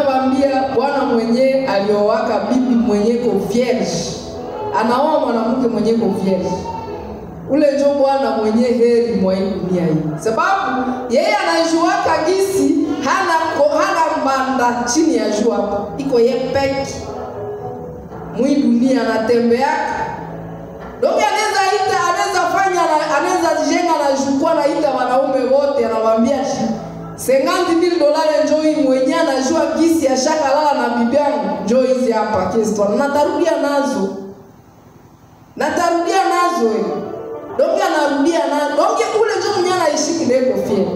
Ninabambia bwana mwenye aliowaka bibi mwenye ko vierge, anaoa mwanamke mwenye ko vierge, ule njo bwana mwenye heri mwa hii dunia hii, sababu yeye anajuaka gisi hana mbanda chini ya jua hapo, iko ye peke mwi dunia anatembeaka. Donc anaweza ita, anaweza fanya, anaweza jenga na jukwaa na ita wanaume wote, anawaambia $50,000 njoo hii, mwenye anajua gisi ya shaka lala na bibi yangu, njoo hizi hapa kesho. Natarudia nazo. Natarudia nazo. Donc anarudia na donc ule njoo mwenye anaishi kidogo fier.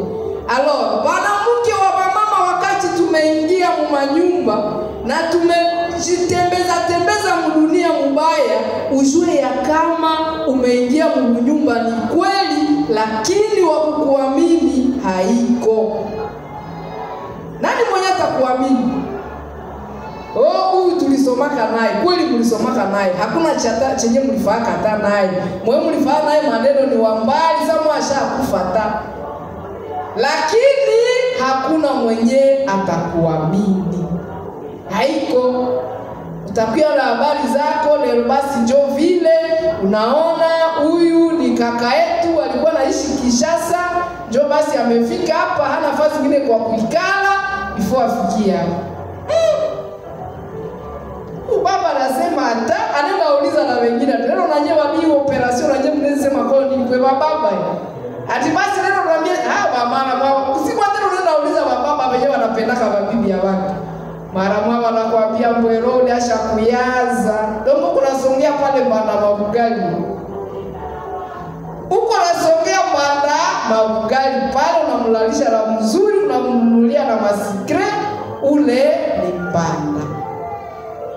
Alors, wanamke wa mama wakati tumeingia mumanyumba na tumejitembeza tembeza mdunia mubaya, ujue ya kama umeingia mnyumba ni kweli, lakini wa kukuamini haiko. Nani mwenye atakuamini? Oh, huyu tulisomaka naye, kweli mlisomaka naye. Hakuna chata chenye mlifaka hata naye. Mwe mlifaka naye maneno ni wa mbali sama ashakufa. Lakini hakuna mwenye atakuamini. Haiko. Utakuwa na habari zako leo basi njoo vile unaona huyu ni kaka yetu alikuwa anaishi Kinshasa, njoo basi amefika hapa, hana nafasi nyingine kwa kuikala, ifo afikie hapa. Baba anasema hata anaenda uliza na wengine, leo na nyewe wabi operation na nyewe mnaweza sema kwa nini kwa baba. Ati basi leo tunaambia ah mama mama usiku hata unaenda uliza baba wenyewe wanapendaka mabibi ya watu. Mara mwa wanakuambia mbwerodi asha kuyaza. Dongo kunasongea pale mbanda mabugali. Uko nasongea mbanda mabugali pale unamlalisha na mzuri, unamnunulia na masikre, ule ni mbanda.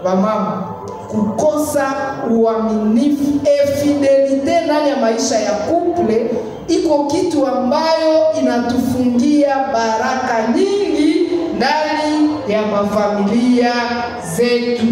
Wamama, kukosa uaminifu, infidelite ndani ya maisha ya couple iko kitu ambayo inatufungia baraka nyingi ndani ya mafamilia zetu.